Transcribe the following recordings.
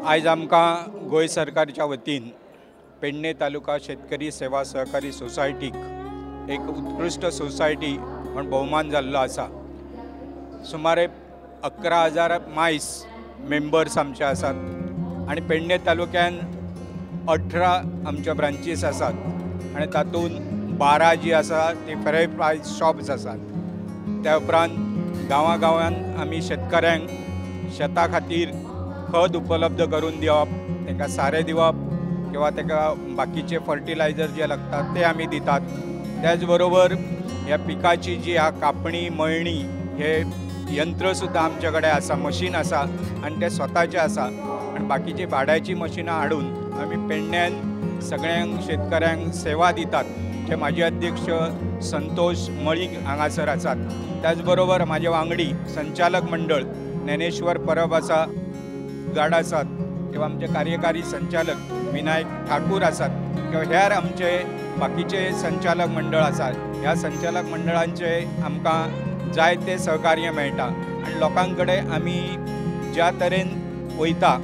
आयज आमकां गोंय सरकारच्या वतीन पेडणे तालुका शेतकरी सेवा सहकारी सोसायटीक एक उत्कृश्ट सोसायटी म्हण भोवमान जाल्लो आसा। सुमारे 11,000 मायस मेंबर्स आमचे आसात आनी पेडणे तालुक्यान 18 आमच्या ब्रांचीस आसात आनी तातूंत 12 जी आसा ती फेर प्रायस शॉप्स आसात। त्या उपरांत गांवां गांवान आमी शेतकऱ्यांक शेता खातीर खत उपलब्ध करून दिवप, तांकां सारें दिवप किंवा ताका बाकीचे फर्टिलायझर जे लागतात ते आमी दितात। त्याच बरोबर ह्या पिकाची जी ह्या कापणी मळणी हे यंत्र सुद्दां आमचे कडेन आसा, मशीन आसा आनी ते स्वताचे आसा आनी बाकीची भाड्याची मशिनां हाडून आमी पेडण्यान सगळ्यांक शेतकऱ्यांक सेवा दितात। जे माजी अध्यक्ष संतोष मळीक हांगासर आसात, त्याच बरोबर म्हाजे वांगडी संचालक मंडळ ज्ञानेश्वर परब आसा, गाड आसात किंवा आमचे कार्यकारी संचालक विनायक ठाकूर आसात किंवा हेर आमचे बाकीचे संचालक मंडळ आसात। ह्या संचालक मंडळांचे आमकां जायते सहकार्य मेळटा आनी लोकां कडेन आमी ज्या तरेन वयता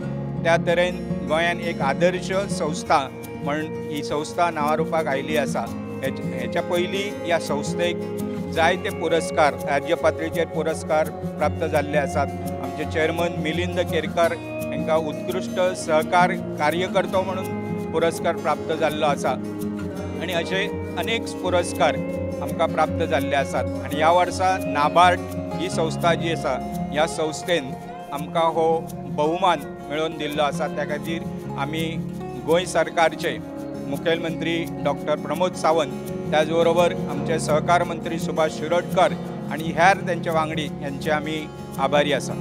त्या तरेन गोंयान एक आदर्श संस्था म्हण ही संस्था नांवारूपाक आयिल्ली आसा। हेच्या पयलीं ह्या संस्थेक जायते पुरस्कार, राज्य पातळीचेर पुरस्कार प्राप्त जाल्ले आसात। आमचे चेअरमन मिलिंद केरकर हांकां उत्कृश्ट सहकार कार्यकर्तो म्हणून पुरस्कार प्राप्त जाल्लो आसा आनी अशे अनेक पुरस्कार आमकां प्राप्त जाल्ले आसात। आनी ह्या वर्सा नाबार्ड ही संस्था जी आसा ह्या संस्थेन आमकां हो बहुमान मेळोवन दिल्लो आसा। त्या खातीर आमी गोंय सरकारचे मुखेलमंत्री डॉक्टर प्रमोद सावंत, त्याच बरोबर आमचे सहकार मंत्री सुभाष शिरोडकर आनी हेर तेंचे वांगडी यांचे आमी आभारी आसा।